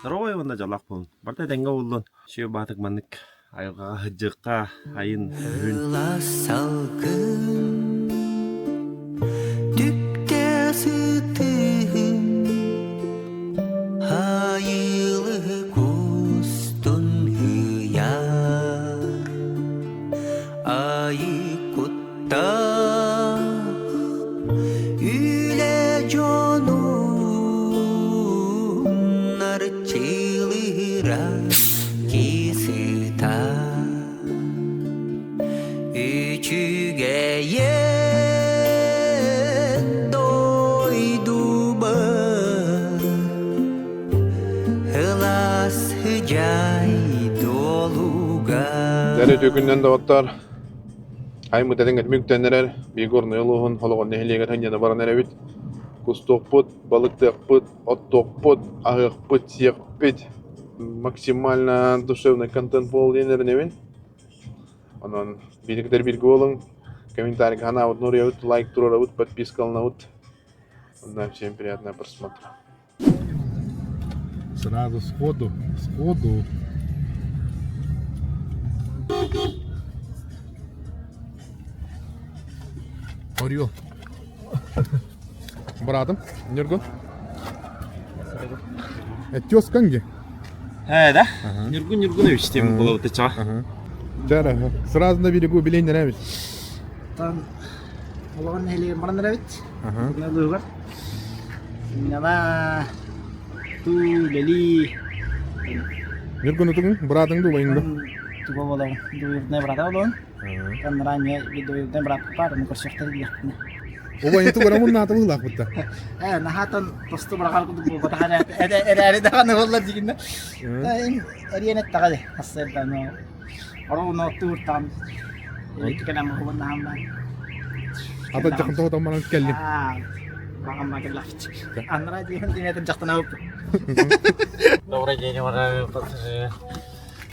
Здоровай уонна дьоллоох буолун. Барыта этэҥҥэ буоллун. Сүө баатык маннык айылҕаҕа сылдьыахха айын күһүн. салгын түптэ сытыһын айылы кустун ыйар айы куттаах үлэ дьонун арчылыыра кисыта Үчүгэйэн дойдубар Ылас сыдьаай дуолугар Дьэ, үтүө доҕоттор, Аймыт этиҥ үктэннэрэр, биир Горнай улууһун Холоҕон нэһилиэгэр сынньана баран эрэбит. Кустуохпут, балыктыахпыт, оттуохпут, аһыахпыт, сиэхпит. Максимально душевный контент буол диэн эрэнэбин. Онон бииргитэр бииргэ буолуҥ, комментарийга санаабытын уруйабыт, лайк туруорабыт, подпискаланабыт. Онно всем приятного просмотра. Сразу сходу, сходу. Орел. Братом, Нюргун. Тезкаң где? Э, да? Нюргун Нюргунович тем было вот это. Ага. Сразу на берегу билейн нравится. Там Олоҕун нэһилиэгин баран эрэбит. Улууһугар. Сынньана, туу, үлэлии. Ньургун утугун, быраатыҥ дуу, убайыҥ дуу? Туга буолабын, двоюродной брата буолабын. Там ранее двоюродной брат баар, ону көрсөхтөр диэхпинэ. Убайын тугара муннаата быһыылаахпытта. Ээ, наһаатан тосту быраҕар курдук буолбатах эрээри даҕаны буолла дигиннэ. Эриэн эттэҕэ дии, сарсыарда Оруобуна оттуур таҕын кэлэн буһубун баар. Ата дьахтан тоһутан баран кэллим. Баҕам кэллэхпит. Аннара диэн диэтим дьахтанабыт. Добрый день, уважаемые пассажиры.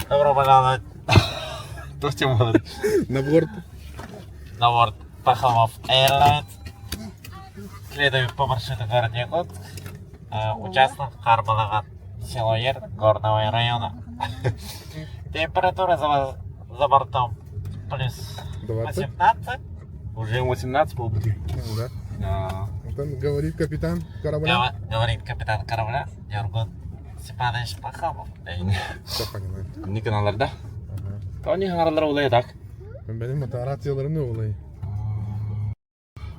Добро пожаловать. На борт. На борт Пахомов Airlines. Следуем по маршруту город Якутск. Участок Харбалаҕа село Ер Горного района. Температура за, за бортом плюс 18. Уже 18 полбуды. Ну да. Да. Вот говорит капитан корабля. Говорит капитан корабля Нюргун Степанович Пахомов. Все понимаю. Не каналларда. Тони харалар улай так. Benim рацияларым не олай.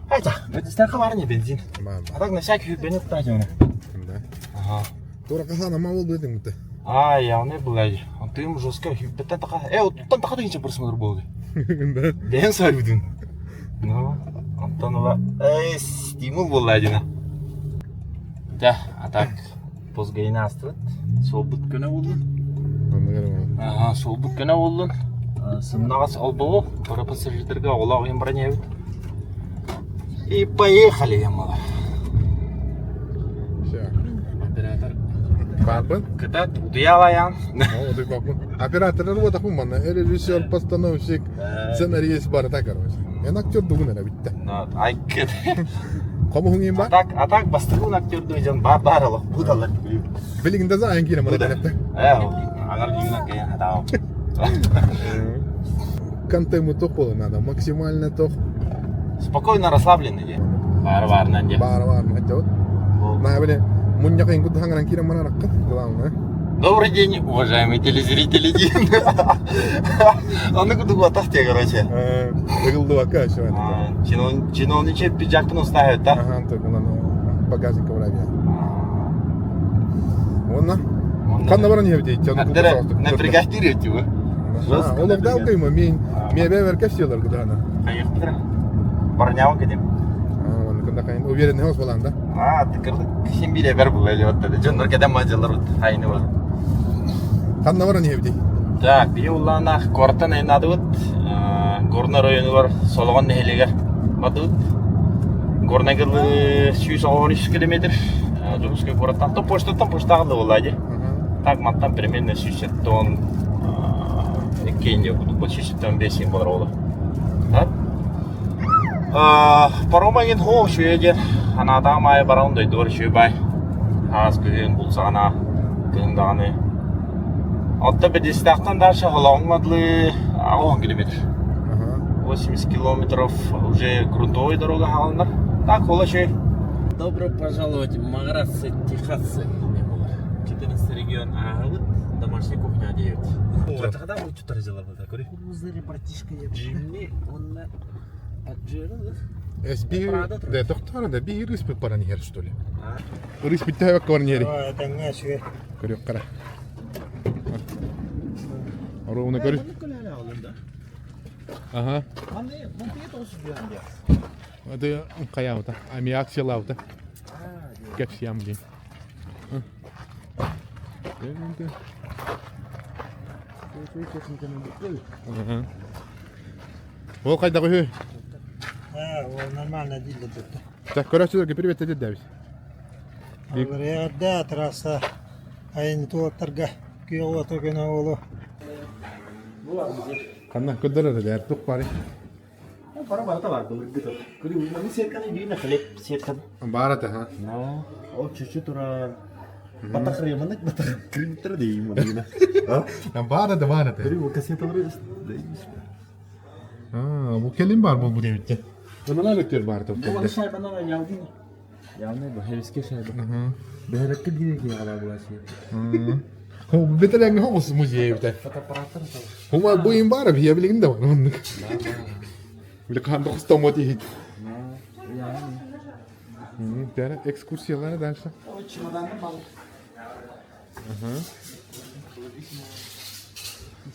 Это, бензин бар не бензин. Бар А так на всякий бензин тратим. Да. Ага. Тура кахана мал бедин бутта. Ай, я не блядь. Тым жестко. Беттен така. Э, оттан така дегенче просмотр болды. Да. Ден сойбудун. Ну, онтон ыла эй, стимул болды один. Да, а так постгейн астыбыт. Суолбут көнө болдун. Ага, суолбут көнө болдун. Сымнаҕас олболу, бары пассажирдарга оҕолоох иһин бронябыт. И поехали, ямала. Все. Оператор. Папа? Кытат, утуялаян. О, ты папа. Оператор работа хумана, режиссер, постановщик, сценарист барыта, короче. Эн актер дугун эрэ бүтте. Айкыт. Хомуһуҥ А бар? так, а так бастыгын актердуу дьон бар бар олох будалар. Билигин да заайын киирэн баран эппэ. Э, аңар дүйүнэ кэйэн хатаабым. Контент тох было надо, максимально тох. Спокойно расслабленный дии. Бары барынан дии. Бары бары хотя вот. На, били, мунньах куд хаңаран киирэн баран раккын, главное. Добрый день, уважаемые телезрители. Аны кудук атах те, короче. Ыгылдыбакка еще. Чиновничий пиджакпын устаһыт да. Ага, только на багажник враге. Онна. Ханна баран иһэбит Напрягать его. Ол огдал кыйма мен мебе верке все гудана. Хайыктыр. Барнява кедем. Онна кайын уверенный хос болан да. А, тыкырдык. Син бире бер бул эле отта. Жоннор кедем мажалар хайны бар. Ханна баран иһэбитий? Так, биһи улааннаах куораттан айаннаатыбыт. Горнай оройуонугар Солоҕон нэһилиэгэр бардыбыт. Горнайга 193 километр. Дьокуускай куораттан то почтаттан почтаҕа да буолла дии. Так, мантан примерно 170 икки курдук 175 буолар буолар. Так. Парома игин хоо үчүгэй диэн анаатаҕым аайы баран дойдубар үчүгэй баай. Аас күһүн булсаҕына кыһын даҕаны. Оттон Бэдистээхтэн дальше Холооҥҥо дылы 10 километр. 80 километров уже грунтовой дорога хаалынар. Так, ол үчүгэй. Добро пожаловать в Маградцы, Техасцы. 14 регион ааһабыт, домашняя кухня диэбит. Кукурузный братишка Джимми уонна Да, тохтоор да, биир ырыспыт баран иһэр, что ли? Ырыспыт төһөбөккө баран иһэри. Тэҥҥэ үчүгэй. Көрүөх қара. Оруобуна көрү. Ага. Это хайаабыта, аммиак сыалаабыта. Кэпсиям диэн. Ол хайдах үһү? Ол нормально дииллэр дьэ. Так, көрөөччүлэргэ привет дедебит. Алларыйарда трасса айын туоттарга күөх уоту күнэ уолу. Ханна көрдөрөр элээр тух бары. Бара барыта бар былыргы тыл. Күрү сетканы дүйнэ хлеб сетканы. Баар этэ, ха. Но, ол чүчү турар. Батахрыманык батах кримтер дейм мадина. Баар этэ, баар этэ. Күрү бу кассеталары Аа, бу кэлин бар бу диэбиттэ. Мына өттөр бар Бу шайбанан ялдын. Явный бу хевиске шайба. Бэһэрекке дире ки ала буласи. Хо бетелеңге хомус музей бите. Фотоаппараттар Хума бу им бар бия билигин да бар. Биле кан дохстом ти. Дәрі экскурсиялары дальше.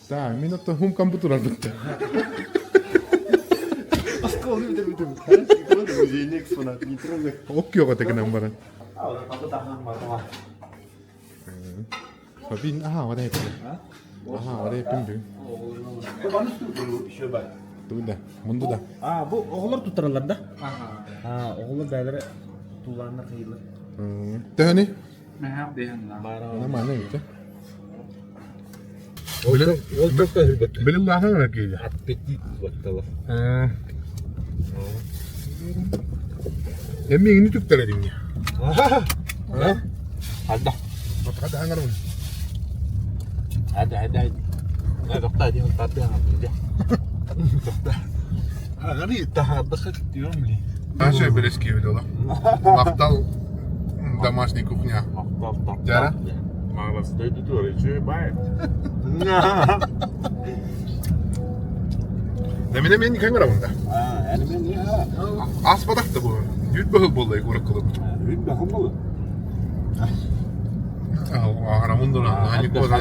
Так, минутта хум компьютер бітті. Музейный экспонат, не трогай. Оккиоға тегінен барын. Бин, аха, ода еппин. Аха, ода еппин бүгін. Туда, мунду да. А, бу оҕолор туттараллар да? А, оҕолор бээлэрэ туулааннар хайыылар. Төһөнү? Мэһээх Нормально бите. Билин лаахан кииле. Аппетит баттала. Эми иҥни түктэлэриҥ Хадда. Хадда хаҥарабын. Хадда, хадда, хадда. Тохта, дим, тарды, хадда. Тохта. Аҕары таһаардахха түөм ли. Наша белески видела. Махтал домашний кухня. Дяра? Мағластай дутур, еще бай. Немine мен хаҥарабын да. Аспатах да бу. Үт быһыл буолла курак кылып. Үт бахым болу. Арамун да наник кода.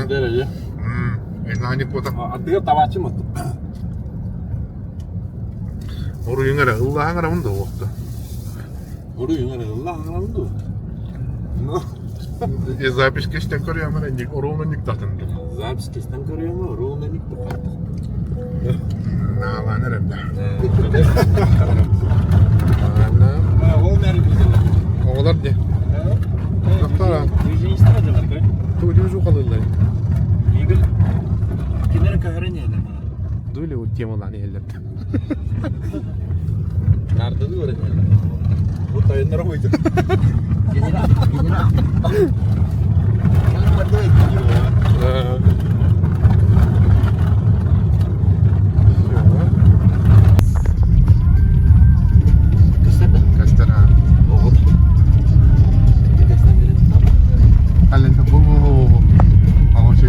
Наник кода. Аттыга табачы мат. Оруйуңара ыллаһаҥарамын да уохта. Оруйуңара ыллаһаҥарамын да. И запись кестен көрүөмөр ник оруна ник татын. Запись кестен көрүөмөр оруна ник татын. Наалаан эрэмдэ. Ол мәри Оҕолор де. Доктора. Туу қалылар. Игорь кинер көһөрөн иһэлэр. Дули вот темалаан иһэллэр. Нардыны көрөн иһэллэр. Бу тойоннор койду. Генерал, генерал. Кастера. Алента бу бу бу бу. Алочи.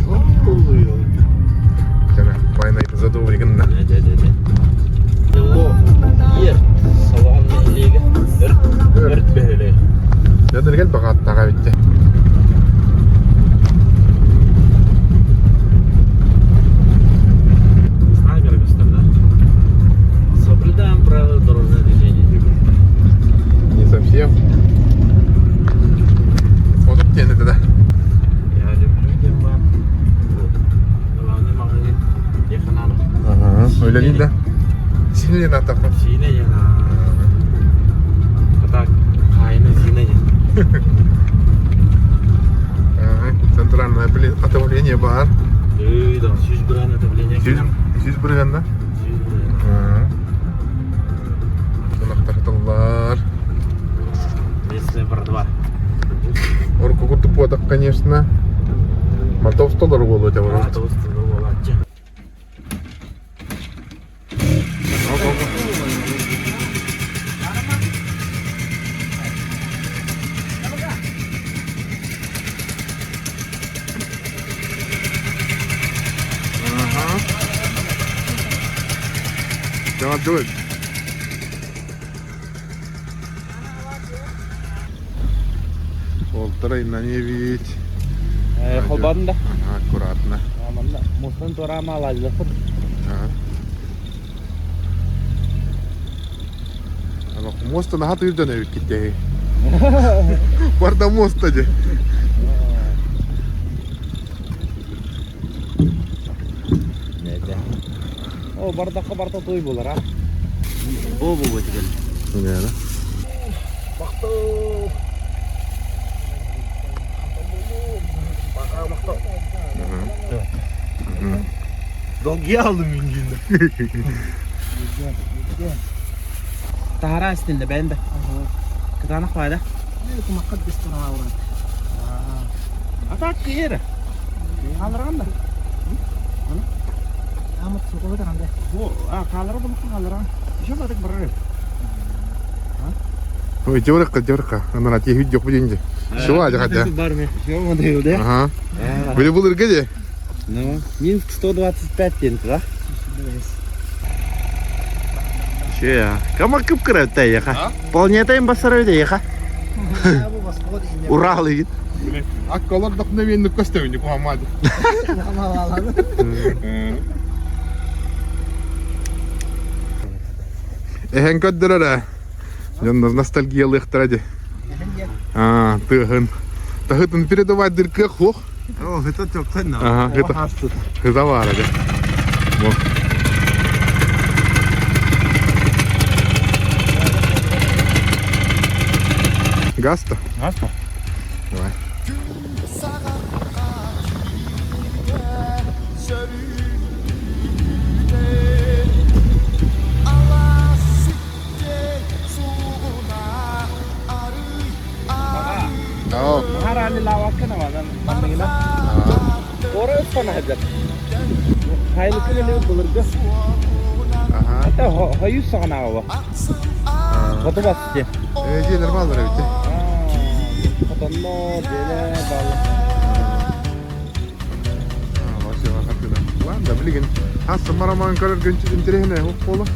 Кара, война это задовриган. Дәдергел бағаттаға бітті. Үлэлиир да? Сиинэ диэн ааттаахпын. Сиинэ диэн Хата хаайына Зина диэн. Центральное отопление баар. Үй, да, 100 грамм отопление. 100 бырыһыан да? 100 бырыһыан. Ынахтарталлар. Местная братва. Орку курдук буотах, конечно. Мотовстолор буолуо этэ А, толстолор буолааччы. Ага. Don't do it. Полтора на Холбадын да. Аккуратно. Манна мустан туораама алаадьылаппыт. Моста наһаа тыырдан эбит киттээһи. Барда моста же. О, бардакка барта той болар, а? Бу бу бу тигел. Да. Махтал. Махтал. Долгий алдым мингинде. Тахара истинде бәнде. Кытанах байда. Маққат бестора аурат. Атак киер. Қалырған да. Амат суға да қандай. Бу, а, қалыры бұл қалырған. Еще бадык барыр. Ой, дёрка, дёрка. Она на тебе идёт деньги. Чего, а, хотя? Ага. Были был где? Ну, Минск 125 ден, да? Че, кама кып кырат яха. Полнетайм басарай яха. Урал игит. Аккалар дохновенный костюм, кухамады. Эһэн көрдөрөр Дьоннор ностальгиялыахтара дии. Аа, тыаһын. Таһытын передавать дыркыах хуох. О, это тёккөн. Ага, это. Это баара дии. Бу. Гаста? Гаста. Давай. Э, дьиэлэр бааллар эбит. Ладно, билигин хас марамаан көрөр интэриэһинэй суох буолуо.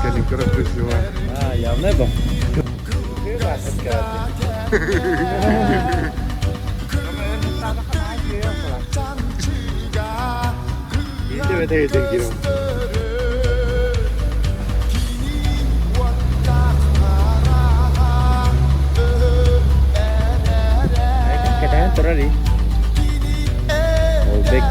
Кэлин көрөр красиво. А, явно бу. Кэтээн турар и. Олбек.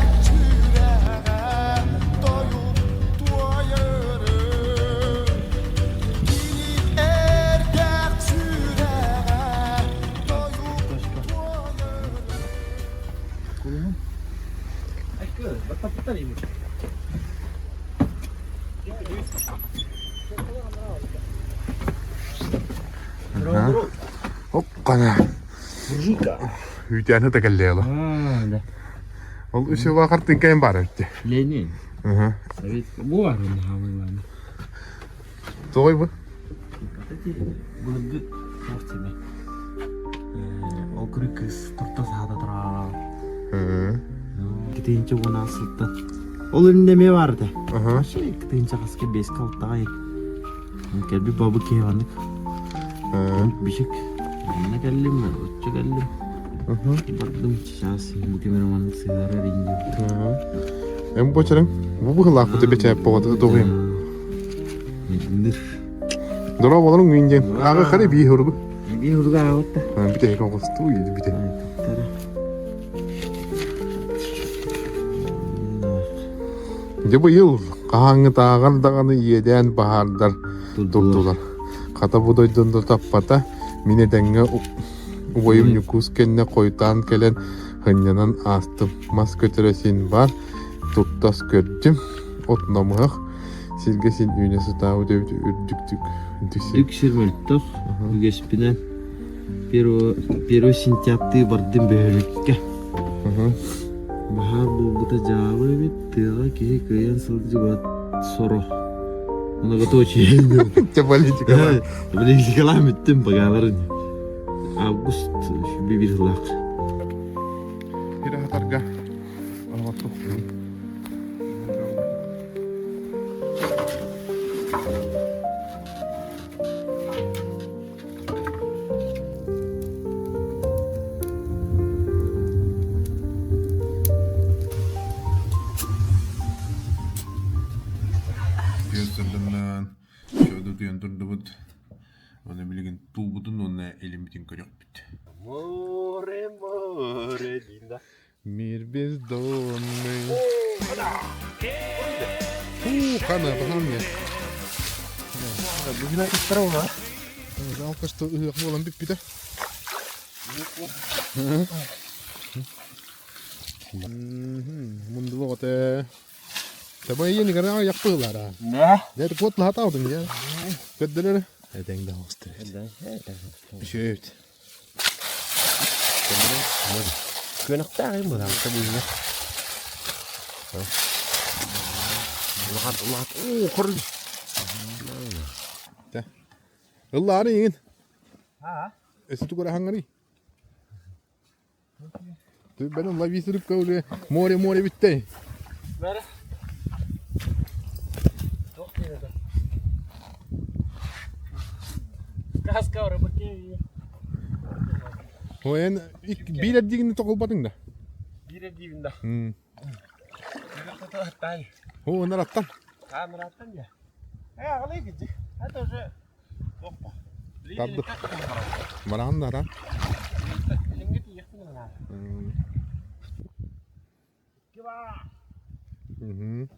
Оппана. Үүтээнэ да кэллиэла. Ол үсү баахар тыҥкайын баар эбит. Ленин. Советский. Бу бар онно Тоҕой бу? Былыргы туох тиме. Ол күрүк кыз турта саада тураа. Китинче уна сылта. Ол инде ме бар да. Вообще китинче хаска бес калтага. Кэлби бабы кеванык. Бишик. Манна кэллим, оччо кэллим. Бардым сейчас бу кемероман сыгара ринди. Эм бочарың бу быһылаах бу бечэ поҕото тугуйм. Дороо болорун күнден. Ага хары бии хуругу. Бии хуругу аҕытта. Бите коҕусту бите. Дьэ быйыл Хаһааҥҥытааҕар даҕаны иэдээн баһаардар турдулар. Хата бу дойдуну таппата, мин этэҥҥэ убайым Ньукуус кэннэ хойутаан кэлэн сынньанан аастым. Мас көтөрө син баар, туртас көрдүм, от намыһах, сиргэ син үүнэ сатаабыт эбит үрдүктүк. Үрдүк сир мөлтөх, үгэспинэн 1 сентябрьтыы бардым бөһүөлэккэ. Баһаар буолбута дьаабы эбит, тыаҕа киһи кыайан сылдьыбат сорох. Многоточие. Те политикалаан. Политикалаан бүттүм, багааларын. Август бибир сылаах. Кире хатарга. Сырдыннан, чөдө турдубут. Оны билигин туубутун уонна илиммитин көрүөхпүт. Море, море, Линда. Мир бездонный. Фу, хана, пахамне. Бүгүн аттара Жалко, что ыһыах буолан бүппүтэ. Мунду боҕоте. Таба ийэни гара яппыылара. Да. Дэ кот лаһатаудың я. Көддөрөр. Этэң да остыр. Үшөт. Күөнэхтээх юм буолан табыына. Улахан улахан уу хорун. Ыллаары иҥин. Аа. Эси тугара хаңгары. Бен лови рыбка уже море море битте. Бәрі. Тоқ дейді. Каска рыбаке. Оен биир эрдигини тоқолбатың да. Биир эрдиибин да. О, нараттан. А, нараттан я. Э, аҕалай киджи. Это уже Табды. Бараан да, Угу.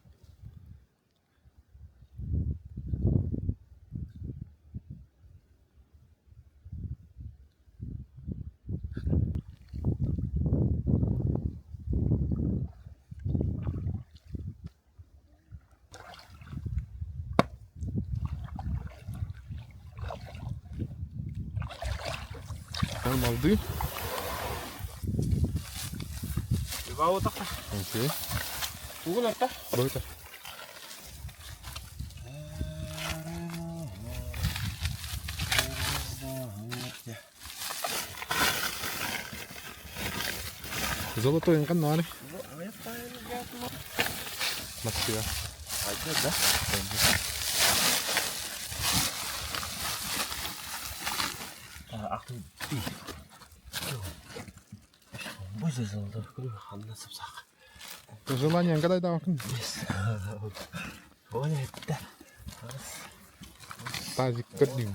Нормалды. Окей. Бойта. Золотой инкан Москва. Желание когда да Тазик көрдүм.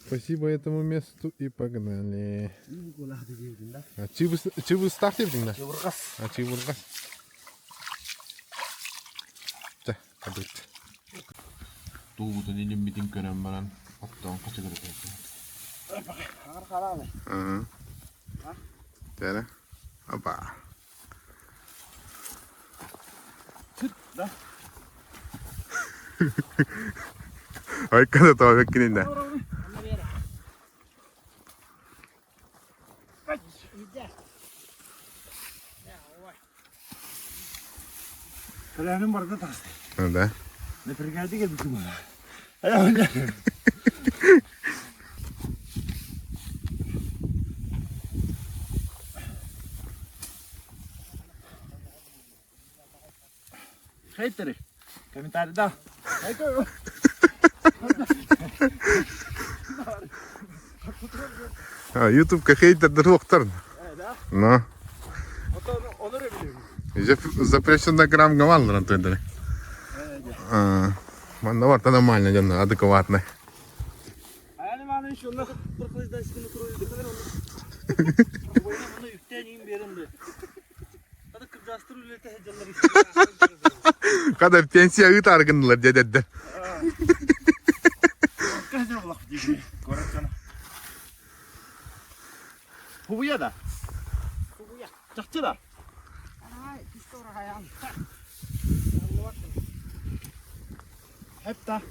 Спасибо этому месту и погнали. А чыбыстах деп да? А чыбыргас. Та, абыт. Туубутун илиммитин көрөн баран, оттон хачыгырык Тәрі. Опа. Да. Айкада табеккинин да. Көлөһүнүм барда таҕыста. Да. Напрягайды кэлбитим Хейтеры. Комментарий да. Ютубка хейтердер уохтар. Но. Запрещен грамм гамаллар антуендere. Манна барта нормально дьонно, адекватно. Хада пенсия ыытаары гыннылар дедердер. Хубуйа да? Чахчы да? Хепта.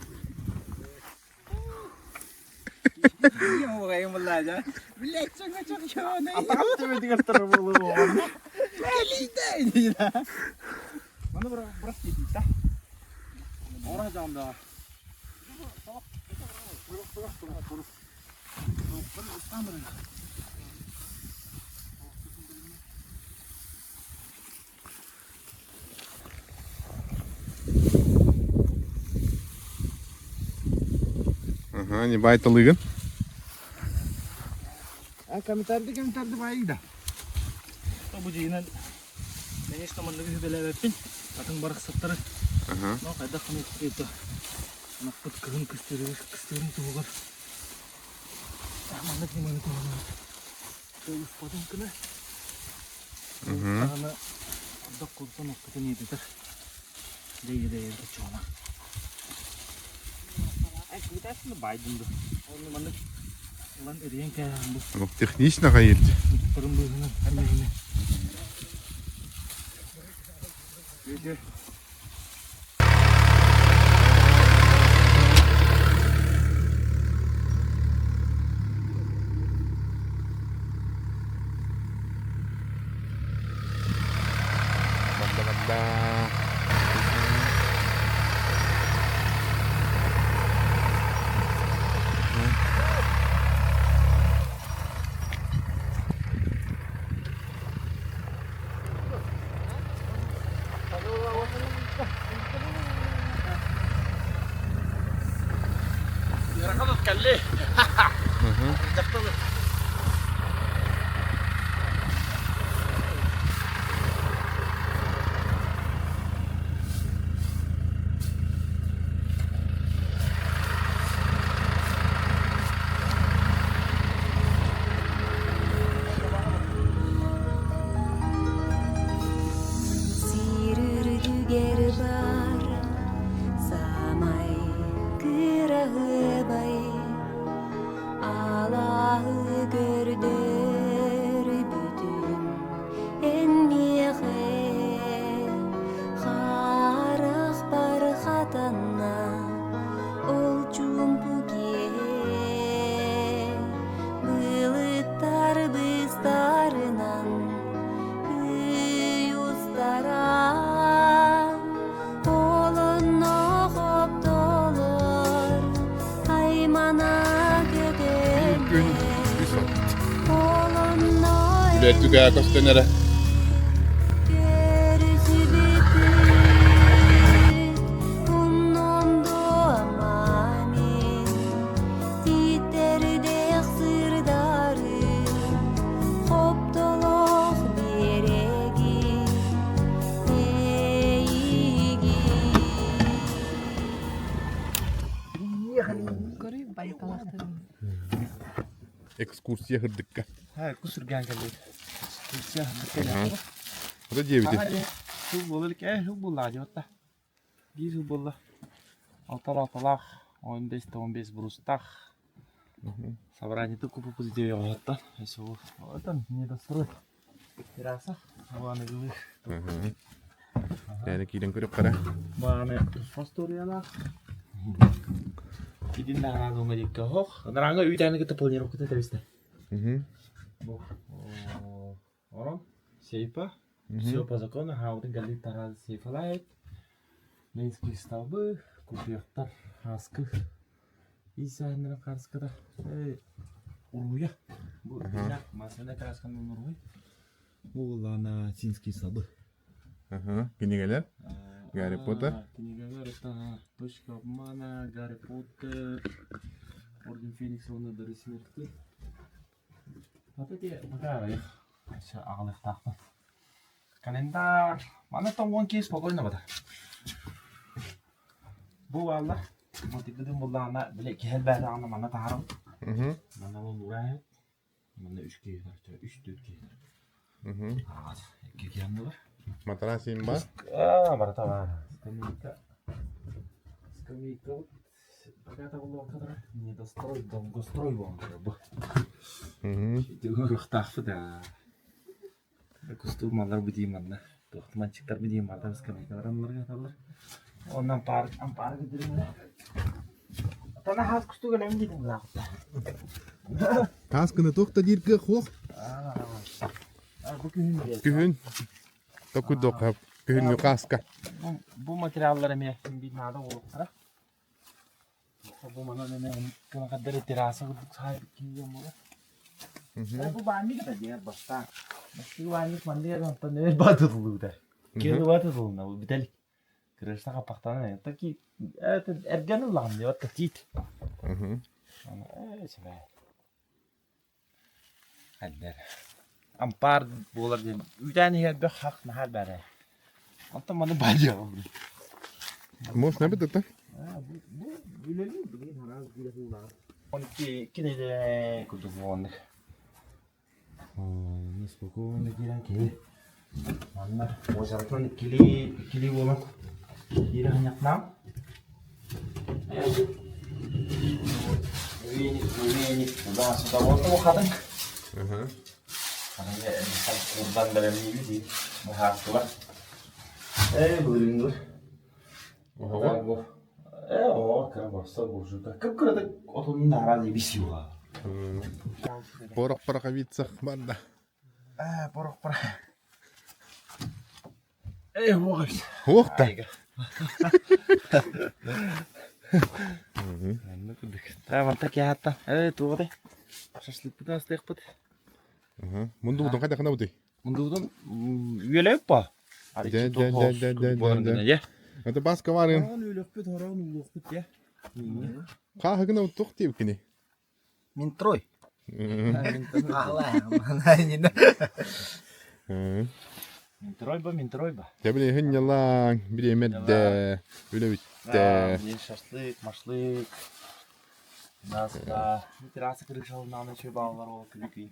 Ага, не байталыгын. Комментарийды комментарийды байыгда. Бу дьиҥинэн, конечно, манныгы сүбэлээбэппин. Атын барахсаттары. Но хайдах гына Ынахпыт кыһын кыстыырыгар кыстыырын туһугар маннык ньыманы туһанабыт. Ыспатын гына даҕаны ардах курсан оппутун иэдэтэр. Дьэ иэдэйэргэ чуона. Байдын ду. Онно маннык ылан эрийэн кээһэн бу. Технично хайырды. Муттарын быыһынан эмэһини. Сир үрдүгэр бар саамай кыраһыабай алааһы көрдөр бүтүн эн миэхэ харах бархатанна ол чуумпу киэһэ былыттар быстарынан Ый устаран олонно хоптолор аймана Күн көтөллөр үс от. олонно Үлэттүгэ көстөн эрэ. Көрүсүбүтүт умнон дуомамин Тииттердээх сырдары хоптолох биэрэги эйиги Экскурсия хырдыкка. Кусургаан кэлбит. Экскурсия хырдыкка. Это диэбити. Сыл буолар э сыл буоллаҕа дьиэбит Биир сыл буолла. Алтар-алталаах, 15 да 15 брустаах. Собраниеты купу позитиве оҕоһуттан. Өссө отон недострой. Терраса. Аныгылыы. Тээни киирэн көрүп кара. Бааны историялаах. Идин даҕанаан уҥа диэкки оһох. Нараҥа үүтээни кытта планировката тэбистэ. Бу Онон сейфа, все по закону, хаалбытын кэллик таһаҕас сейфалаайт, Ленинскэй столбы, купюртар, хаскы, ис сааһыннарын хаскыта, уруйа, бу масляная красканан уруй, бу буоллаҕына Синский столбы. Кинигэлэр? Гарри Поттер? Кинигэлэр это Точка обмана, Гарри Поттер, Орден Феникса уонна Дары смерти. Вот эти пока аҕыйах өссө аҕалыахтаахпын. Календарь. Манна 10 киһи спокойно бата. Бу бааллар. Мантыккытын буллаҕына, били киһи элбээтэҕинэ манна таһаарабыт. Манна ол уурааһыт. Манна үс киһи үс түөрт киһи. Аҕас икки киһи аннылар. Матрас им бар. Аа, барыта баар. Скамейка. Скамейка вот пока табыллыбакка турар. Недострой, долгострой буолан турар бу. Ити аа. Кустуур маллар бу дии манна. Туохтуманчиктар бу дии манна скамейкалар анныларга аталлар. Онон ампаар ампаар кырдырыҥна. Тана хаас кустук элэм диэтим булаахта. Таас гына туох да диир кыах суох. Бу күһүн диэ. Күһүн. Токуйдуохха күһүҥҥү хааска. Бу, бу материаллар эмиэ биир наада буолуохтара. Бу манан эмиэ кынакаддары терраса курдук саайбыт киһи буолар. Бу баанньык да диэр бастаан. Бастыы баанньык манныгар онтон өр батыллыыта. Киһи батыллына бу бүтэлик. Крышта хаппахтанан таки эргэн ыллаҕым диэбэт тиит. Ээ Хайдах Ампаар буолар диэн үүтээн иһэ элбэх хах наһаа элбэҕэ. Онтон маны баадьыаҕым. Можно эбит это? Бу үлэлиир билигин араас үлэ Он кинилэ курдук буоланнык. Спокойно киирэн киһи манна уочаратынан иккилии иккилии буолан киирэ ханьахнаам. Веник, веник, туда-сюда. Вот того хатыҥ. Хатыҥ курдан бэлэмниибит дии. Быһаартылар. Ээ, былырыыҥҥылар. Оһоҕо? Ээ, оһоҕо кыра борсо буржуйка. Кып-кыратык отунун араан ибисиуга. Порох пороховицах барда. Ээ, порох порох. Ээ, уох эбит. Уох да. Маннык курдук. Та манта киһаатта. Ээ, туох этэй? Шашлыкпытын астыахпыт. Мундубутун хайдах гынабытый? Мундубутун үөлэбит по. Дэ дэ дэ дэ дэ дэ дэ. Это баска барын. Хороон үөлүөхпүт, хороон уулуохпут дьэ. Хааһы гынабыт туох диэбиккиний? Минтрой. Минтройба, минтройба. Дьэ били хынньалаҥ, бириэмэ үлэбиттэ. Шашлык, машлык. Наста, терраса крышалынан еще баллар ол күлүкүй.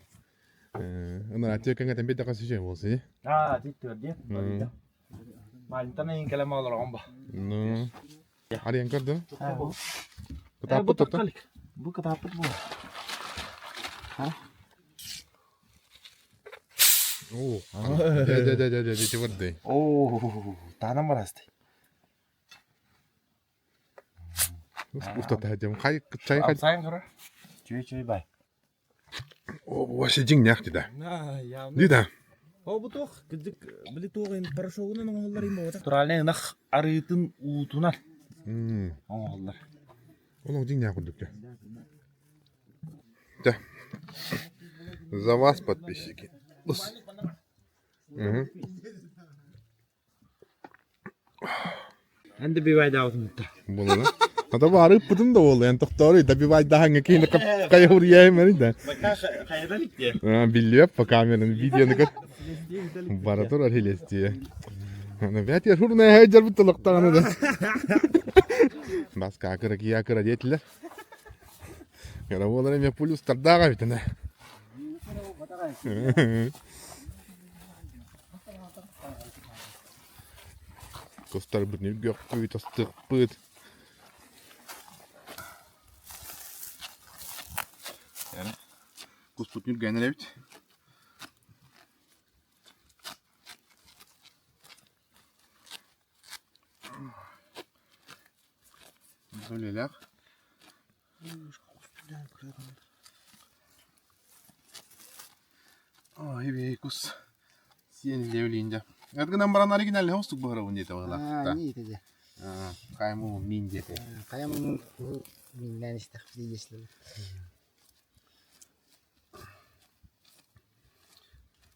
Ына текеңе бит дакасы же болсы. А, титтер де. Малинтан эйин кэлэн олороҕун ба. Ну. Арыйан көрдүм. Бу Кытааппыт тоттон. Бу кытааппыт бу. Оо. Дэ дэ дэ дэ дэ дэ тибырды. Оо, таанан барасты. Устата дем хай чай хай. Сайын көрөр. Чүй чүй бай. О, вообще дьиҥнээх дии Дии да. О, бу туох, кырдьык, били туох им порошогунан оҥоһуллар им буолбатах. Натуральный ынах арыытын уутунан оҥоһуллар. Олох дьиҥнээх курдук дьэ. Дьэ. За вас, подписчики. Эн добивайдаабытын да. Буолла. Ата баары ыппытым да буолла. Эн тохтоору добивайдаһаҥҥа киһини хайа да. Хайадан иттиэ. Биллибэт по камераны видеоны көр. Бара турар хилестие. Аны бэт хурна хайдьарбыт толоктаҕына да. Бас каакыра киякыра диэтилэр. Кыра буолар эмиэ плюстардаах эбитинэ. Кустарбытын үргүөхпүт, астыахпыт. Куспутун үргээн эрэбит. Үлэлээх. Ой, кус сиэн илиэбилиин дьэ. Эт гынан баран оригинальный хостук быһарабын диэтэ быһылаах. Ни диэтэ. Хайаму мин диэтэ. Хайам миннээн истэхпит если.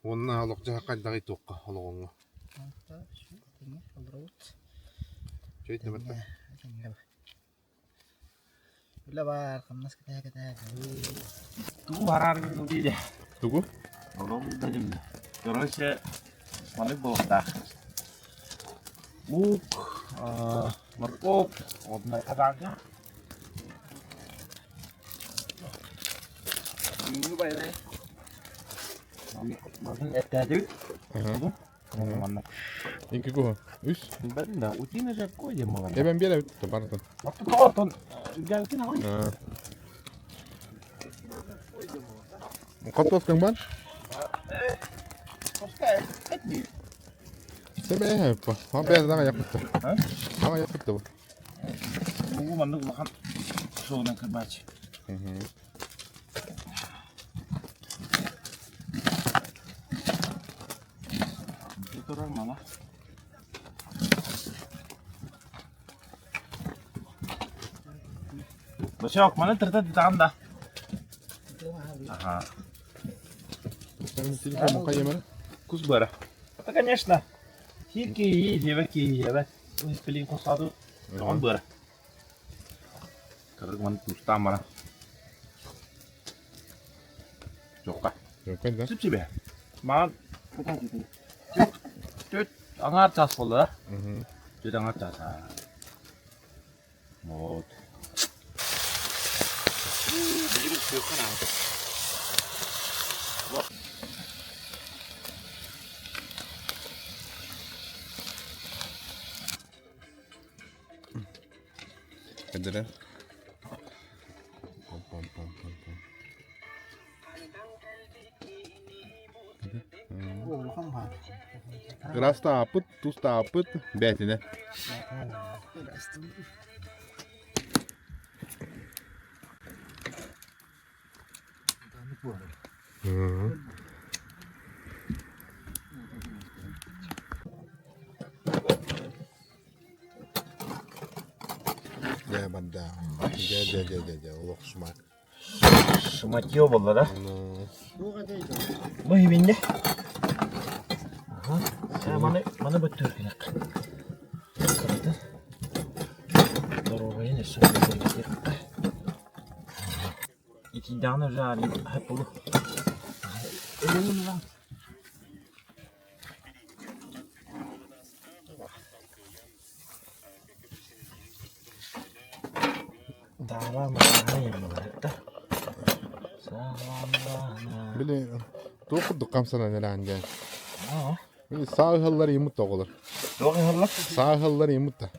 Уонна олох дьаһах хайдаҕый туохха олоҕуҥҥа? Чөйт нөмөртө. Үлэ баар, хамнас кэтээ кэтээ. Тугу бараар диде. Тугу? Короче, маннык буолуохтаах. Лук, морковь, одна казанка. Эттээтибит. Манна. Инки куһу. Үс. Да, утиный жаркое диэн буолар. Эбэн биэрэбит барытын. Оттон үргээбитин аҕай. Хортуоскаҥ бар? Сэбэһэ па. Бэйэ даҕа яппытта. Даҕа яппытта бу. Бу маннык улахан суолунан кырбааччы. Турар мала. Босок, маны тырта дитаҕын да. Ага. Телефон хайымар. Кус бара. Это, конечно, хики, хебеки, хебе. Испилин кусаду. Тоҕон бара. Кырык маны тустаан бара. Жокка. Жокка да. Сүп-сүбэ. Маған Түт аңар час болды да. Түт аңар час. Вот. Кэдэрэ. Ыраастааппыт, тустааппыт бээтинэ. Дьэ барда. Дьэ дьэ дьэ дьэ дьэ олох шмат. Шматье буолла да? Бу иһибиннэ. Маны маны бөттөр керек. Кыраты. Здоровайын өссө Итийдэҕинэ уже хаппылы. Били туох курдук хамсанан эрээн диэн. Били саа ыһаллар имут оҕолор. Туох ыһаллар? Саа ыһаллар имут да.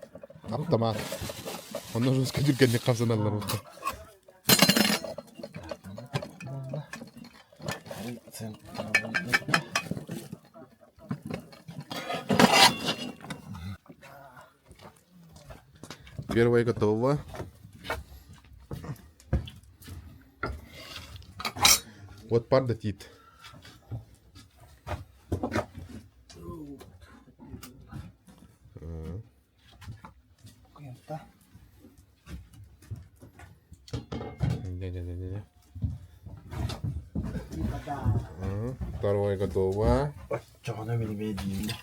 Аптамаат. Онно жестко түргэнник хамсаналлар буолла. Первая готова. Вот пар тит. Не-не-не-не. Второе готово. Оччоҕуна билимэ дииллэр.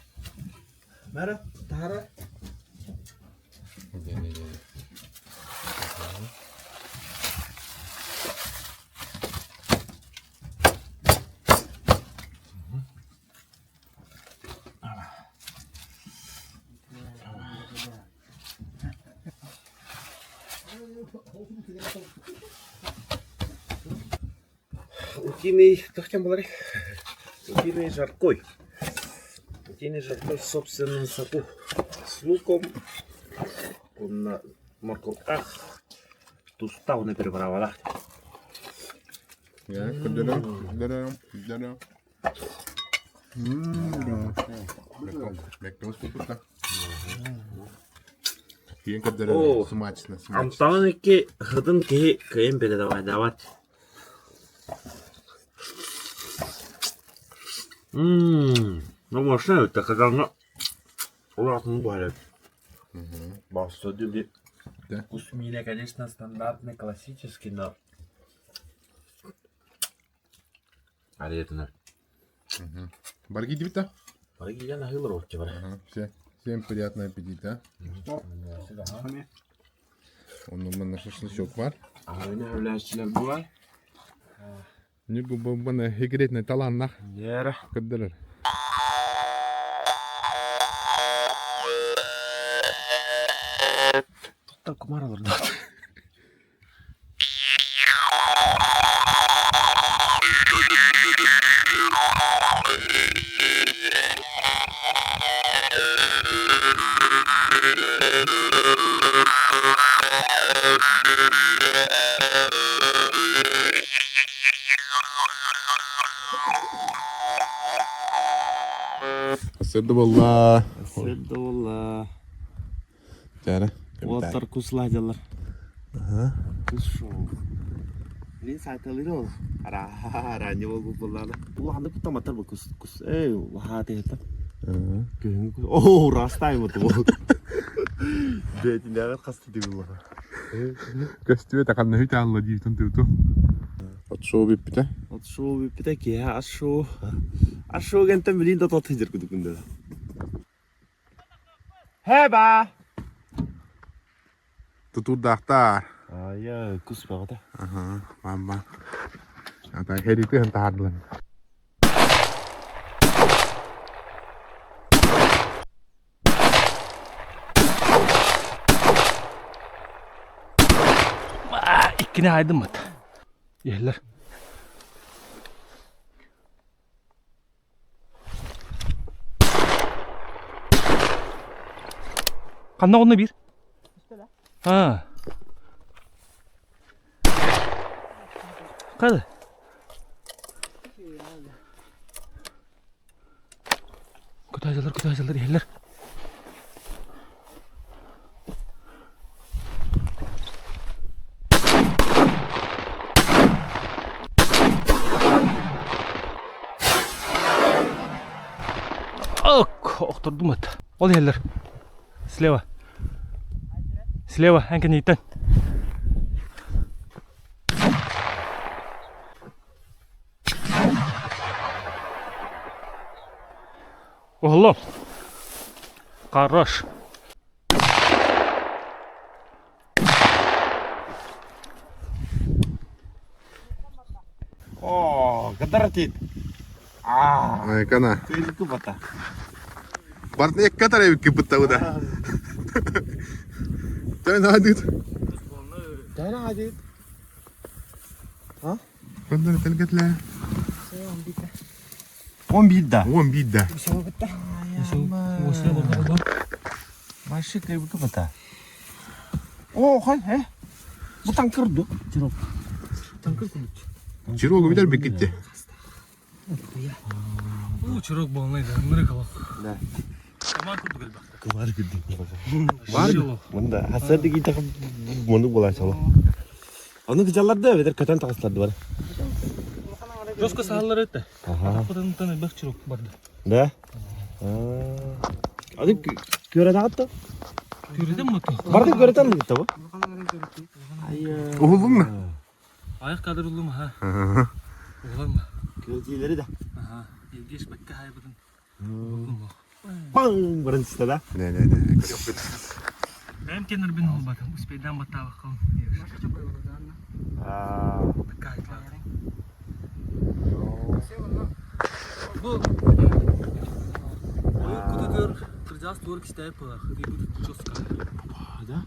Мара, тахара. Не-не-не. Утиный, туох диэн буоларый? Утиный жаркой. Утиный жаркой в собственном соку с луком, уонна морковках тустаах уонна приправалаах. Көрдөрөм, көрдөрөм, көрдөрөм. Бэккэ успуппута. Киин көрдөрөр смачно, смачно. Амтаҕын икки һытын киһи кыайан передавайдаабат. Мм, ну машина это когда улаатынын буһарар. Баста диби. Вкус миля, конечно, стандартный, классический, но Аретина. Барги дибита? Барги я нахил рот бар. Все. Всем приятного аппетита. Онно манна шашлычок бар. Аһыны өлөөччүлэр буолар. Ньургу секретный талааннах Дьэ көрдөрөр. Оттон кумар олордо. Сырды буолла. Сырды буолла. Чара. Уолаттар кус ладьалар. Кус шоу. Мин сайталыыр ол. Араанньа буолбут буоллаана. Улаханнык куттаматтар бу кус кус. Эй, улаха тыһыттан. Күһүҥҥү кус. Оо, растайым это буол. Бээтинээҕэр хаста дибиллаха. Көстүбэт ханна хүт аалла диибитин тыыту. От шоу бүппүтэ. От шоу бүппүтэ киэһэ ас шоу. Ас шоу гентэн билин да тот сылдьар кудук күндэ. Хэба! Тутуурдаахтаар. Айа, кус баҕата. Аха, мамма. Ата херити таһаардылар. Иккини айдыммыт. Иһэллэр. Ханна онно биир? Аа. Қайда? Көтө көтө иһэллэр. Ок, охтордум эт. Ол иһэллэр. Слева. Слева, эн кэнниттэн. Уһуллум. Хорош. О, катаратит. А, Айкана. Тыылку бата. Бартын екке тарайып киппытта буда. Тön адыт. Тön адыт. Көндөр телгетле. 11 да. 11 да. Маши кайбыка бата. О, хай, э. Бу танкыр ду. Чирок. Танкыр кудук. Чирогу битер биккитте. Уу, чирок болнайды, ынырык алақ. Да. Комар курдук элбэх. Комар курдук. Бар. Мында хасарды кийте муну була чала. Аны кыжаларды бетер көтөн тагыстарды бар. Жестко саалар этте. Аха. Апытын элбэх чирок барды. Да? Аны көрө дагытты. Көрөдөн бу? Барды көрөтөн бу бу. Уһуллуң Аяк кадр уллум ха. ма? Уһулам. Көрөтүлери да. Аха. Евгеш бакка хайбытын. Паң биринчисте да. Не, не, не. Бэм кенер бин холбатым. Успейдан баттаабак кылын. Бакка айтлаатым. Бу ойур кутугар кырдьаҕас туор кистээбит буолар. Ытыйбыт жестко. Да?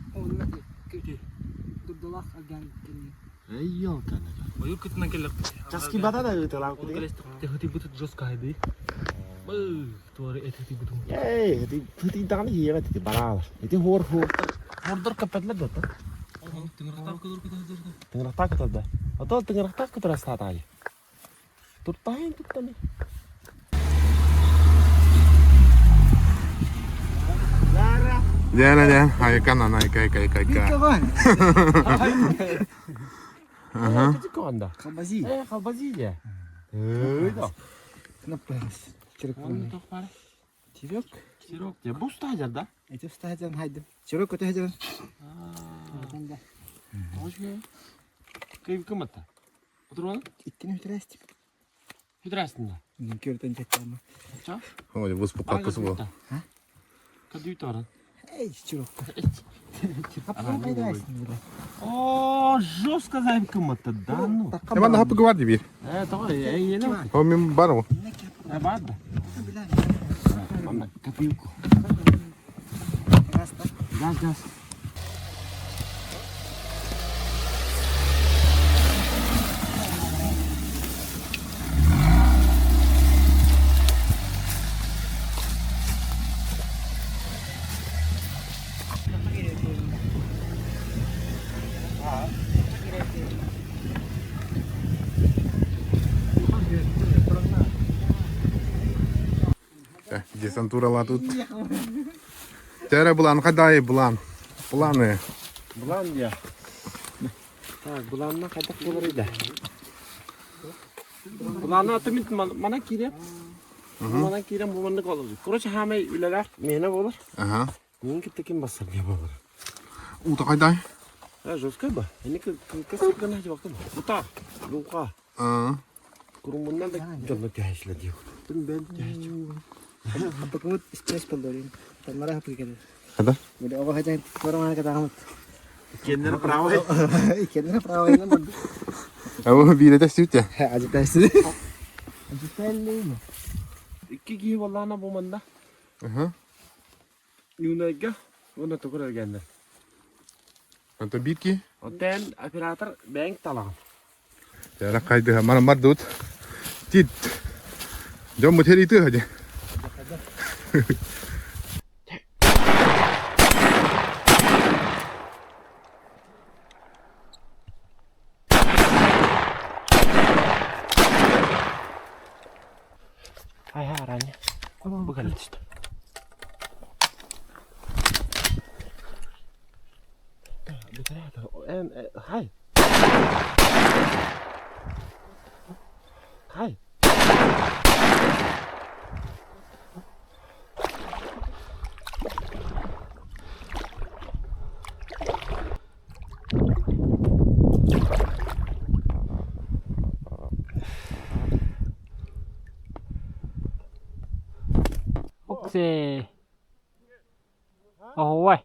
Дурдалах аган кенни. Эй, елканы. Ойур кутунан келлэхпит. Часки бата да ыталаан Ол кэлэстик ытыйбыт жестко айды. Бу туоры эт ытыйбытым. Эй, ити ити даганы хийгээ ити бараалар. Ити хор хор. Хордор капатлар да. Тыҥырахтаах көтөр көтөр. Тыҥырахтаах көтөр да. Ото тыҥырахтаах көтөр астаатаайы. Туртаайын туттаны. Дяна, дяна. Айкана, айка, айка, айка, айка. Ага. Канда. Халбази. Э, халбази же. Эй, да. Кнопкас. Чирок. Чирок. Чирок. Я бу стажер да? Эти встаҗан хайдым. Чирок көтө хаҗан. Кайып кыматта. Отырған? Иккини үтәрәстим. Хүдрәсін да. Мин көрдөн жетәм. Ча? Ой, бу спокойно бу. Кадүй таран. Эй, чирок. Хапка кайдайсың била. О, жестко зайып кыматта, да ну. Эман хапы гварди бир. Э, тоҕо, эй, еле. О, мен бар о. Э, бар да. Мама, копилку. Газ, газ. Десантуралаатыбыт. Тәрэ былаан хадай былаан. Планы. Былаан дия. Так, былаанна хайдах буолар да? Былаанна атымит мана киирем. Мана киирем бу маннык олор. Короче, хаамай үлэлээх миэнэ буолар. Ага. Мин кытта ким бассар диye буолар. Уута хайдай? А, жесткай ба? Эни кылкас гына жабактым. Бута, лука. Курумуннан да дьонно түһэшлэ диye. Тун бен түһэч. Хаппыкмыт стресс болдорин. Тамара хаппыкы. Хада? Били оҕо хатан коромана катаамыт. Кеннер правый. Иккеннere правайынан барды. Абы биирэтэ сүтэ. Ажитайсы. Ажитайлы. Икки киһи боллаана бу манна. Ньуунайга уонна тугур эргэннэр. Онтон биир киһи? Онтон оператор бэйэҥ талаҕын. Дьэ хайдыһа манан бардыбыт. Тит. Дьоммут хэриитыа дьэ. Хай хай араанньа. Бу кэлэ түстэ. Хай. Хай. Оксе. Оһуой.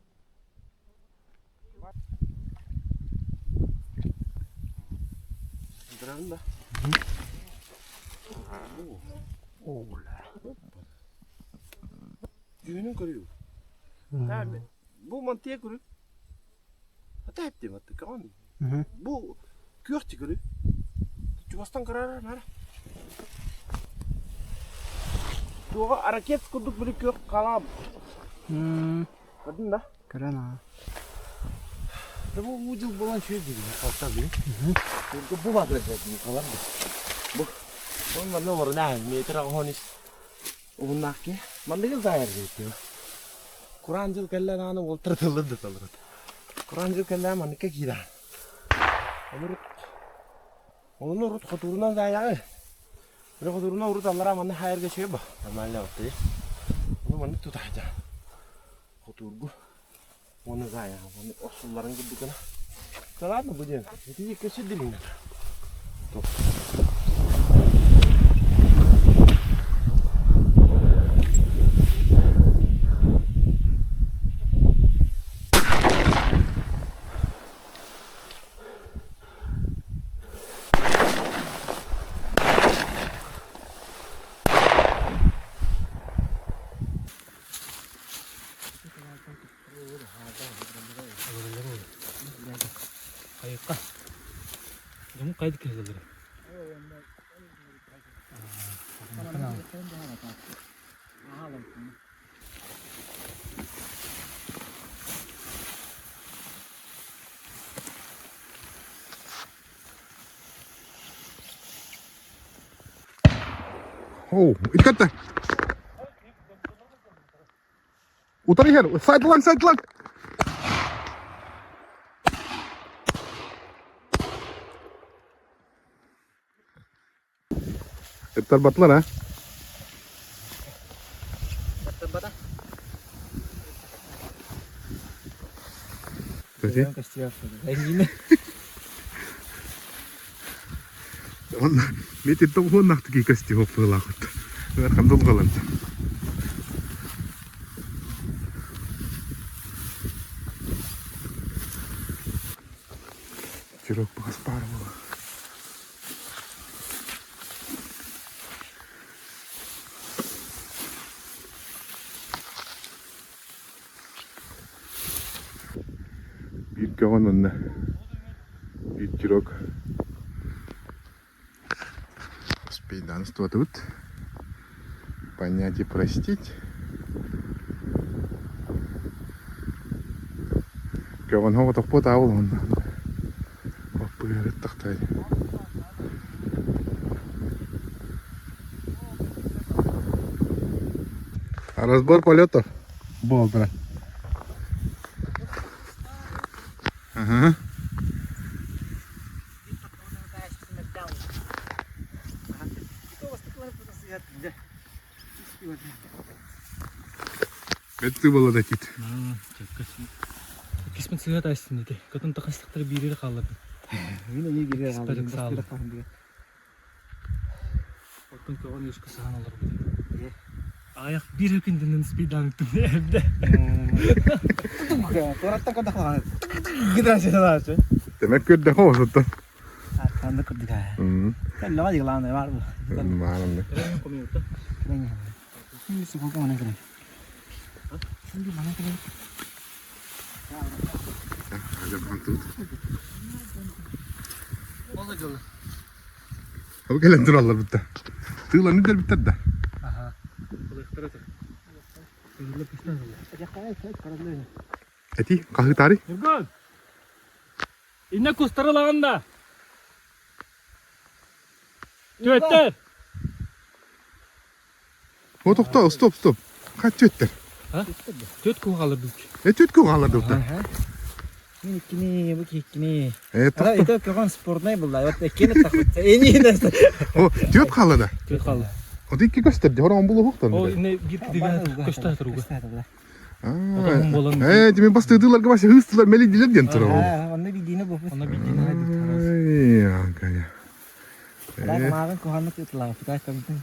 Дьүһүнүн көрүү. Бу мантыйа көрүү. Бу күөх тигри. Чугастан көрөр нара. Туоҕа ракет курдук били күөх халаам. Көрдүн да? Көрөн аа. Бу уу дьыл буолан үчүгэй дии халта били. Бу баатыр халар бу. Бу манна олорун метр аҕыс ис уһуннаах киһи. Манныгы заайар диэбит. Кураан дьыл кэллэ даҕаны уолтара тыллар да тыллар. Кураан дьыл кэллэ манныкка киирэ. Ону Ону урут хотуурунан заайаҕы. Били хотуурунан урут аллараа манна хаайарга үчүгэй бо. Нормально оттуй. Ону маннык тутаһдьа. Хотуургу. Уонна заайаҕы. Маннык охсулларын курдук гына. Да ладно будем. Ити көсө дилиннэр. Хайыкка. Дьоҥ хайдык кэһэллэр. Оу, иккатта. Утары иһэр. Сайдылаҥ, сайдылаҥ. Ыттарбатылар, а? Ыттарбата. Онно метр тоҕуһуоннаахтык костюм быһыылаахыт. Ыарахан дулҕалар. Чирок баҕас баар буолар. Биир көҕөн уонна биир чирок успейдаан устубатыбыт. Понять и простить. Көҕөн хоҕотохпут аабыл онно. Оппуйарыттахтай. Разбор полетов буолдура. Ага. Бэтти буола да тит. Иккиспин сыһыат айсын ити. Көтөн тахастыктары биирир хааллардым. Спарик саалы. Оттон көҕөн үскэ саһан олорбут. Аяқ бир күндүнэн спидан үттүм эбде. Туораттан көрдөх Гидра Демек көрдөх осуттан. Аттанды көрдүк аа. Кэллэҕэ дьылаанай баар бу. Баарынды. Ол кэлэн тураллар бутта. Тыыланы дэлбиттэр да. Эти хаһыытаары. Ньургун! Инне кустары ылаҕын да? Түөттэр! О, тохтоо, стоп, стоп. Хат түөттэр. Түөт куһу хааллардыбыт. Э, түөт куһу хааллардыбыт. Мин иккини, бу иккини. Э, Ара, это көҕөн спортнай булла. Вот эккини тахыт. Эни О, түөт хаалла да. Түөт хаалла. От икки көстөр, дьоһор он булуһуктан. О, инне биир кидигэ көстө туруга. Отон Э, тими бастыдыларга басы хыстылар мелидилер диэн турар. Онно бидине бу. Онно бидине. Ай, акая. Мааҕын куһааннык ытылаабыта көмтүн.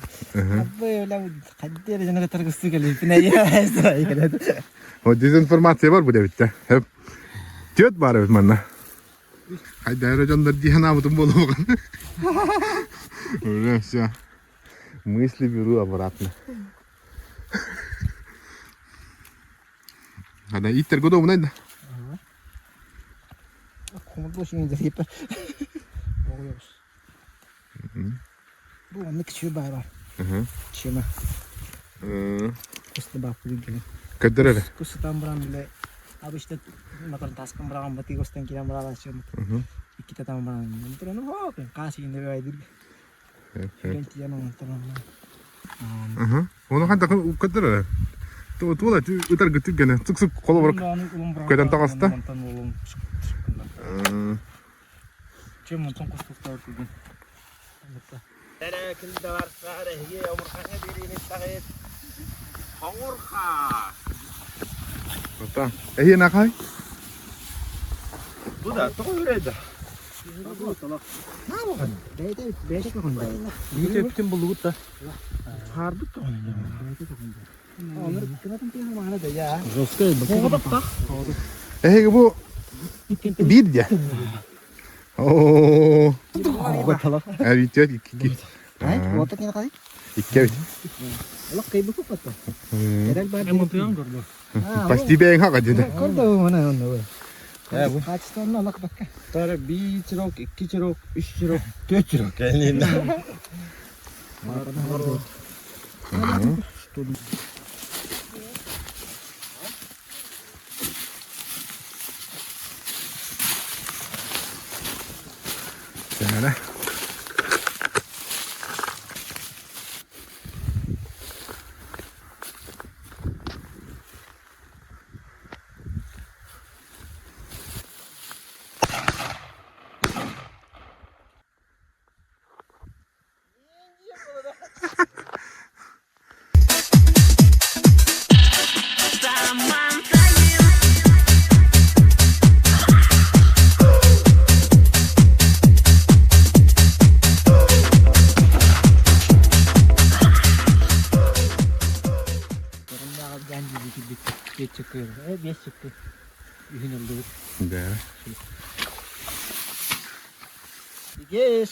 Абы өлө хаддер жана таргысты келиппин ай. О, дезинформация бар бу дебитте. Хеп. Төт бар эбит манна. Хайда эрэ дьоннор дии санаабытым буолуоҕун. Уже все. Мысли беру обратно. Ада иттер годобунай да. Хомурду шин дехипер. Бу онны кичүү бай бар. Чима. Кусты бап күлгү. Көддөр эрэ. Кустан баран биле обычно мотор таскан баран бати кустан кирен баран чым. Икките там баран. Тураны хоп, каси инде байдыр. Кирен тиен он туран. Оны ханта көддөр эрэ. Туола ытар гытыр гене. Цук-цук колобор. Көтөн таҕыста. Чем онтон кустуктар күгүн. Ата. Эһиэн акай. Бу да, тоҕо үрейді. Бэйдэ бэйдэ көҕүн. Биир өптүн буллугут да. Харбыт көҕүн. Онор кынатын тиһэ маана да я. Жесткий. Эһиги бу биир дьэ. Оо. Эбит икки. Ай, вот так не кай. Икки эбит. Олох кайбы куппатта. Эрэл бар. Эмонтуян көрдө. Почти бэйэҥ хака деді. Көрдө мана онно. Качественно олох бакка. Тара bir çirok, iki çirok, üç çirok, dört çirok. Elinde. Сэнэрэ. Бес чыккы. Бес чыккы. Үһүн ылдыбыт. Да. Геш.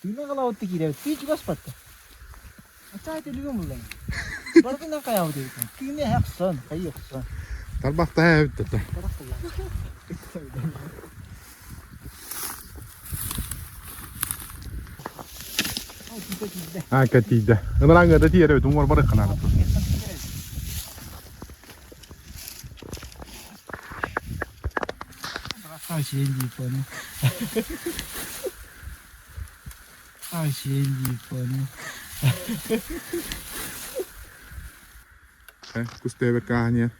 Тыына калабытты кииребит. Тыы чугас батта. Ачаа төлүгөн буллаң. Бардынан каябы дейт. Тыына хаксон, кайыксон. Тарбахта эбит да. А, катида. Ыныраңга да тиер эбит, уңар бар канары. 21分。21分。Кус тээбэккэ ааһан иһэр.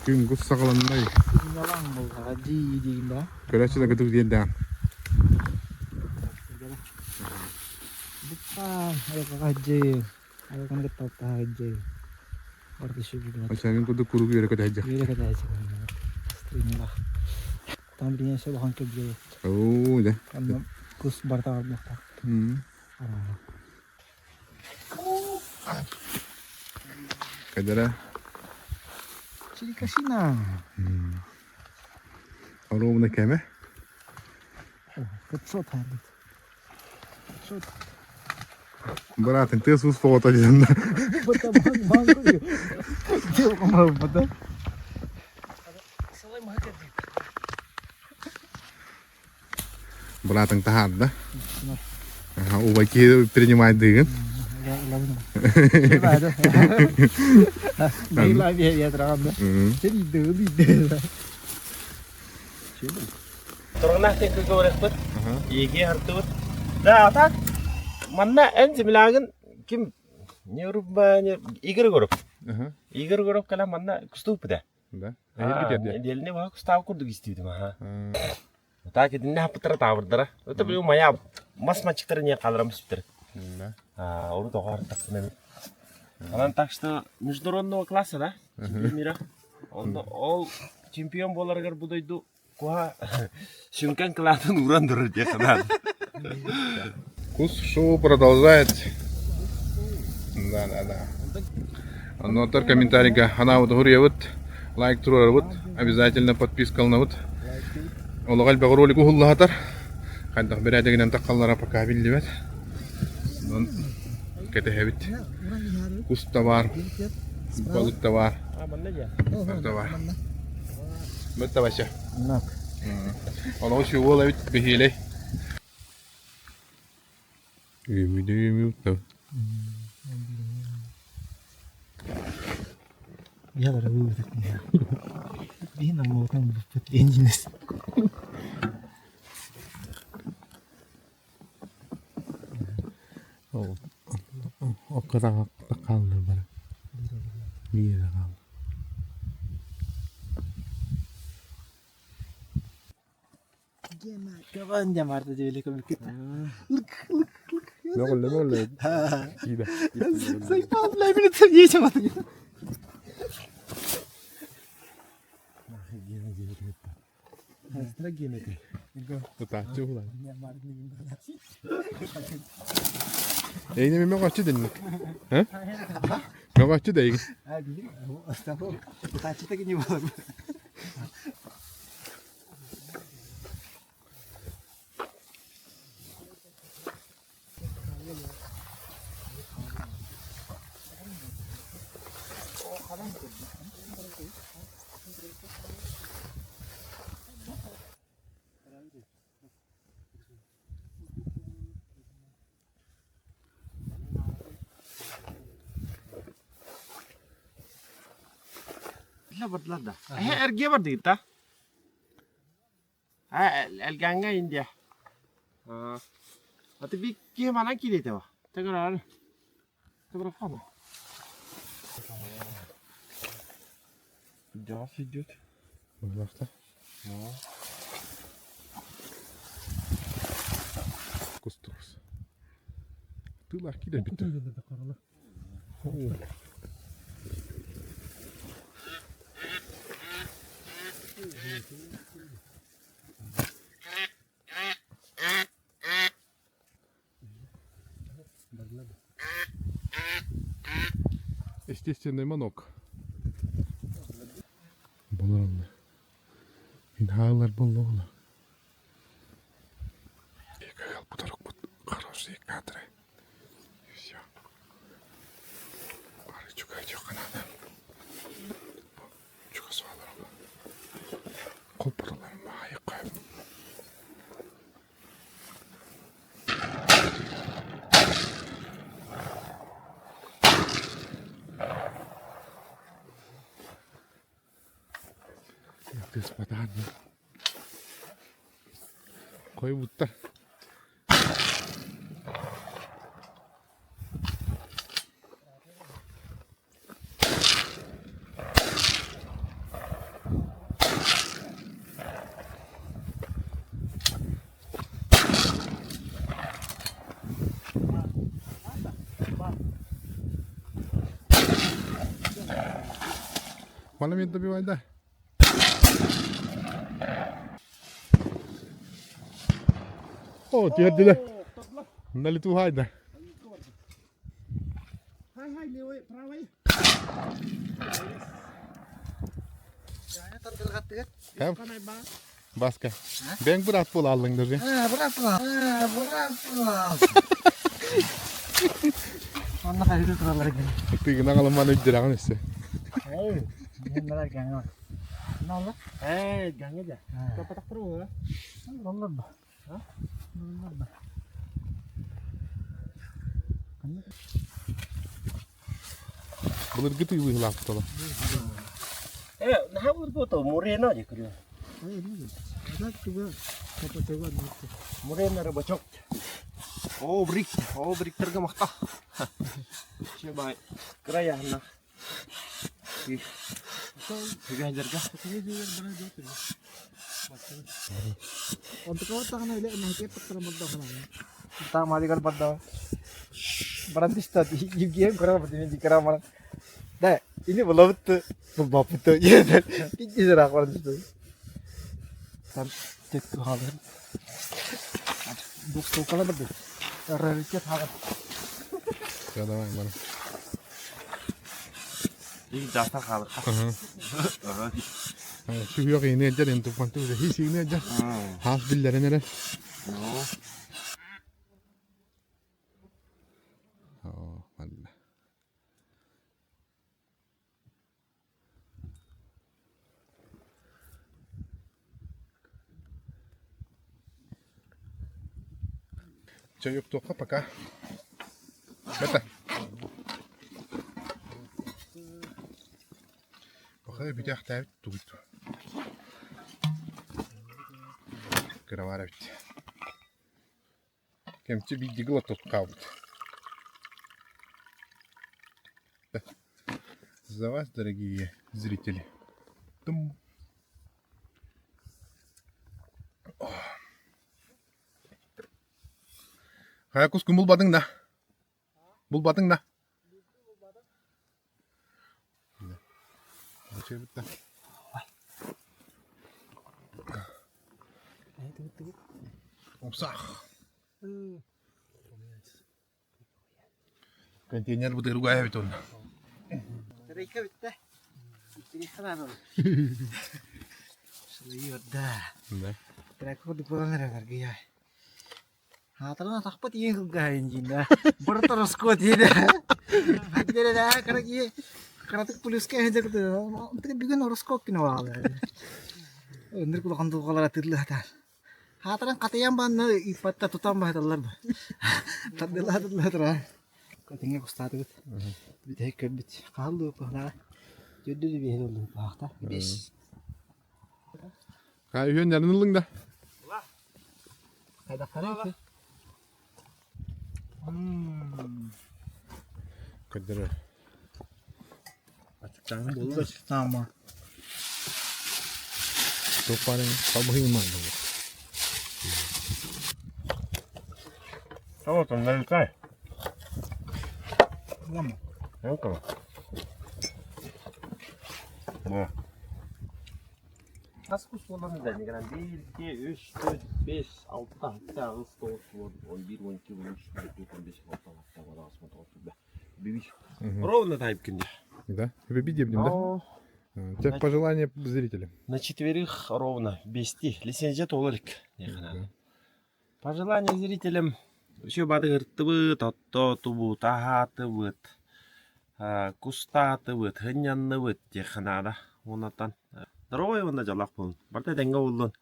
Күн кус саҕаланнай. Сынньалаҥ буоллаҕа дии диигин да. Көрөөччүлэр кытык диэн Буккаан айылҕаҕа дьиэ айылҕаны кытта алтыһа дьиэ барыта сүбүгүнэ. Оччоҥун курдук куруук үөрэ көтө сылдьар. Үөрэ көтө сылдьар. Настроениелаах. Там билигин өссө улахан көбүө. Оо, дьэ. Онно кус барыта барбыттаах. Кэдэрэ. Черекашина. Оруобуна кэмэ. 500 хаалбыт. 500. Быраатын тыас уус оҕото диэн. Бата бан бан бата. Быраатыҥ таһаарда. Убай киһи принимайдыыгын. Тургунах теккү көрөхпүт. Иги хартыбыт. Да, а так манна эн землягын ким не рубба не Игорь Горов. Игорь Горов кэлэн манна кустууппута. Да. Эһиги дии. Нэдиэлэни баҕа кустаабы курдук истибитим аха. Так итиннэ хаппыттара таабырдара. Это бу моя мас мальчиктары не қалырам сүптэр. Да. А, урут оҕо артахпын Анан так что международного класса, да? Чемпион мира. Онно ол чемпион буоларыгар бу дойду куһа сүҥкэн кылаатын ууран турар диye санаан. Кус шоу продолжает. Да, да, да. Оннотор комментарийга ханаабыт уһуруйабыт, лайк туруорабыт, обязательно подпискаланабыт. Олоҕо элбэх ролик уһуллаһатар. Хайдах бэрээдэгинэн таххаллара пока биллибэт. Онон кэтэһэбит. Кус да баар, балык да баар. Да баар. Бытта бача. Олоҕу сүүгуол эбит бэһиэлэй. Үөмүйдэ үөмүйүк Я Биһин аммалыкан буппут диэн Окко хааллар бары. Биир эрэ хаалла. Эйне мен мөҕөччү дэнник. Мөҕөччү да эйгин. Бардылар да. Эргиэ бардыгыт да? Элгээҥҥэ Индия. Аты би киһи манан киириэтэ ба. Тегераар. Тегерахана. Идёт, идёт. Пожалуйста. Кустурус. Тылах киирэн бүттэ. Естественный манок. Болор онно. Инхаалар боллоҕуна. Хорошие кадры. И все. Бары чугай надо. Чугас баларым. Холборолорум айыққа. Тыспатаан. Қойбуттар. Маны добивай да. О, тиэрдилэр. На лету хайда. Хай хай левый, правый. Баска. Бэҥ быраат буола аллыҥ даже. Быраат буола. Быраат буола. Онно хайыы тураллар экен. Тыгын аҕалыман өйдүрэҕин өссө. Эй, мен гаҥа. Налла? Эй, гаҥа да. Капатактыр буола. Оллор ба. Оллор ба. Былыргы тыылыылаахтала. Э, наһаа былыргы Мурена дии көрүө. Мурена рыбачок. О, брик, о, бриктерге махта. Чебай, краяна. Үгэһдэргэ. Таамаадыгар барда. Баран түстэ Евгений көрө барда мен кыра баран. Да, ini булабытты, булбаппытты. Икки ыраах баран түстэ. Там тек хаалар. Двухстволкала барды. Раритет хаалар. Все, давай, бара. Ик жастар хаалар. Сүһүөх иини дьэр эн туппанту хи сиини дьэр. Хаас биллэрин эрэ. Оо, манна. Чайыктуохха пока. Бата. Пока бүтээхтээбит тугут. Кырамаар эбит. Кэмчи биирдиги лотот хаалбыт. За вас, дорогие зрители. Тум. Хайа кускун булбатыҥ да? Булбатыҥ да? Умсах. Контейнер бытырга эбит онно. Рейка бүттэ. Сылыйырда. Да. Тракор буолан эрэр аргыйай. Хаатаран атахпыт иин кылгаһайын диин да. Барыта роскот диэн. Хаддерэ кара кии кыратык плюска эһэдэ бүгүн ороскуот күнэ баалы. Өндүр кулахан дулҕалара тырлыһатар. Хаатаран хатыйан банна ыыппатта тутан баһаталлар ба. Тардылаа тардылаа тура. Көтүҥҥэ кустаатыбыт. Бүтэһик көрбүт. Хааллыы пахнаа. Төрдү биэһин оллу пахта. Бес. Ха үһүөн нарын ыллыҥ да? Хайдахтары Көрдөрөр. Ачыктааһын буолла. Таама. Туох баарын халбаһыы мааны. Вот он налетай. Лама. Ну-ка. Во. Хас кус буолан да 1, 2, 3, 4, 5, 6, 7, 8, 9, 10, 11, 12, 13, 14, 15, 16, 17, 18, 19, 20. Ровно тайп күнде. Да? Вы дебнем, да? Тех пожелания зрителям. На четверых ровно бести. Лицензия толарик. Пожелания зрителям. Все бадыгыртыбыт, оттоотубут, аһаатыбыт, кустаатыбыт, һынньанныбыт диэххэ наада. Уоннаттан здоровай уонна дьоллоох буолун. Барыта этэҥҥэ буоллун.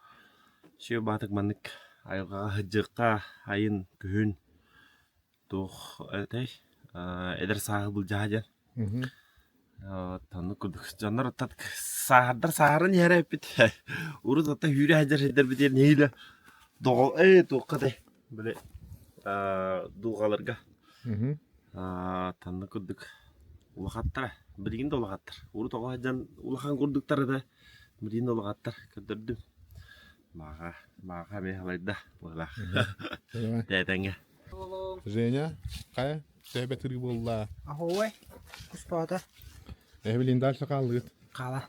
Үчүгэй баатык маннык айылҕаҕа сылдьыахха айын күһүн туох этэй эдэр сааһы былдьаһа диэн. Оннук курдук дьоннор оттон сааһырдар сааһыран иһэрэ эппит. Урут оттон сүүрэ сылдьар сирдэрбит диэн нэһиилэ доҕол ээ туохха этэй били дулҕаларга Танна курдук улахаттара билигин да улахаттар урут оҕо сылдьан улахан курдуктар да билигин да улахаттар көрдөрдүм мааҕа мааҕа эмиэ халайда быһыылаах тээтэҥҥэ Женя, хайа, төһө бэтирги буолла? Ахуой, куспаата. Эбилин дальше хааллыгыт. Хаала.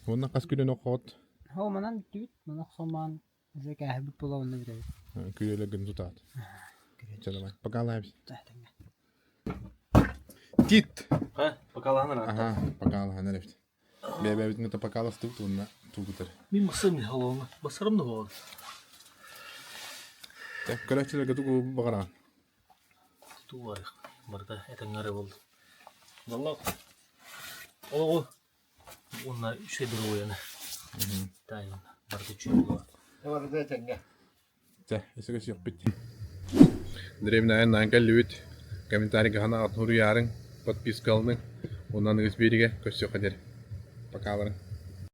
Уонна хас күнүн окоот? Ол манан бүтүбүт, маны охсомоон уже кээһэбит буола онно бүтэбит. Күрүөлэргин тутаат. Чэ давай, покалаабыз. Тэҥҥэ. Тит! Ха, покалаһан Аха, покалаһан эрэбит. Бэйэ-бэйэбитин кытта покаластыбыт уонна тугутар. Мин басарым холоҥа. Басарым да буолан. Көрөөччүлэргэ тугу баҕараҕын? Туу барыта этэҥҥэ эрэ буоллун. Валлах олоҕу уонна үчүгэй доруобуйаны таайан барыта үчүгэй буолуо. Барыта этэҥҥэ. Чэ, өссө көрсүөхпүт. Древняйын наан кэллибит. Комментарийга ханаҕытын суруйаарыҥ, подпискаланыҥ. Уонна аныгыс биэриигэ көрсүөххэ диэри. Покаларыҥ.